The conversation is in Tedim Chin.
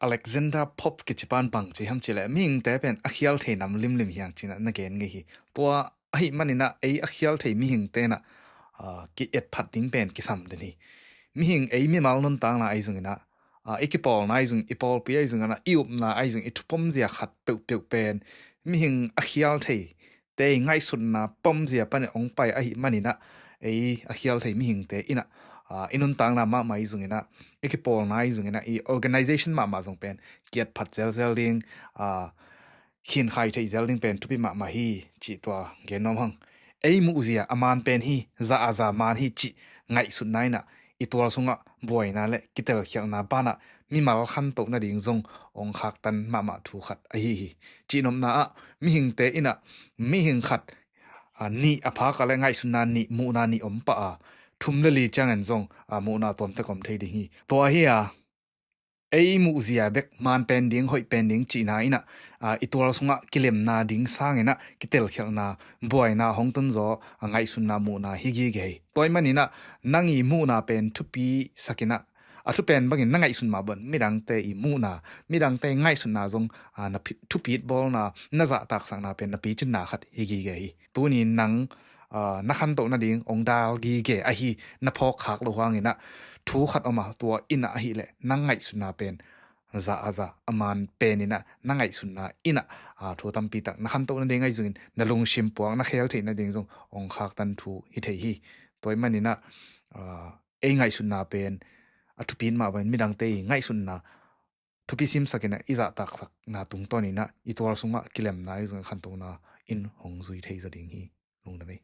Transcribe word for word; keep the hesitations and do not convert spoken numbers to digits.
Alexander Pope kici pan bang ci hiam cih leh mihingte pen a khial thei nam limlim hi hang ci-in ah na gen ngei hi. Tua ahih manin ah ei a khial thei mihingte in ah, ah, ki-et phat ding pen kisam den hi. Mihing ei mimal nuntakna ahi zongin ah, ah, i kipawlna ahi zong, i pawlpi ahi zongin ah, i upna ahi zong, i thupomzia khat peuhpeuh pen mihing a khial thei te i ngaihsutna pomzia panin hong pai ahih manin ah, ei a khial thei mihingte in ah, ah, i nuntakna mahmah ahi zongin ah, i kipawlna ahi zongin ah, i organization mahmah zong pen ki-et phat zelzel ding, ah, khinkhai thei zel ding pen thupi mahmah hi cih tua gen nuam hang. Ei muhzia a man pen hi, za a za man hi cih ngaihsutna in ah, i tual sungah buaina le kitelkhialhna banah mimal khantoh nading zong hong khaktan mahmah thu khat ahi hi. Cihnopna ah mihingte in ah mihing khat, ah, nih a phak a le ngaihsutna nih, muhna nih om pah a, thum le li ciangin zong, ah, muhna tuamtek om thei ding hi. Tua hi a, ei muhzia bek man pen ding, hoih pen ding cihna in ah, ah, i tual sungah kilemna ding sangin ah kitelkhialhna, buaina hong tunzaw, ah, ngaihsutna, muhna hi gige hi. Tua ahih manin ah nang i muhna pen thupi sak in ah, a thupi pen bangin na ngaihsut mah bangin midangte i muhna, midangte i ngaihsutna zong, ah, na phi-, thupit bawlna, na zahtaksakna pen na picinna khat hi gige hi. Tuni nang, ah, na khantoh nading hong dal gige ahi na phawk khak loh hangin ah thu khat om a, tua in ah ahih leh nang ngaihsutna pen za a za a man pen in ah na ngaihsutna in ah, ah, thu tampi tak na khantoh nading ahi zongin na lungsim puak, na khel theih nading zong hong khaktan thu hi thei hi. Tua ahih manin ah, ah, ei ngaihsutna pen a thupi mah bangin midangte i ngaihsutna thupi simsak in ah i zahtaksakna tungtawn in ah i tual sungah kilemna ahi zongin khantohna in hong zui thei zaw ding hi. Lungdam ei.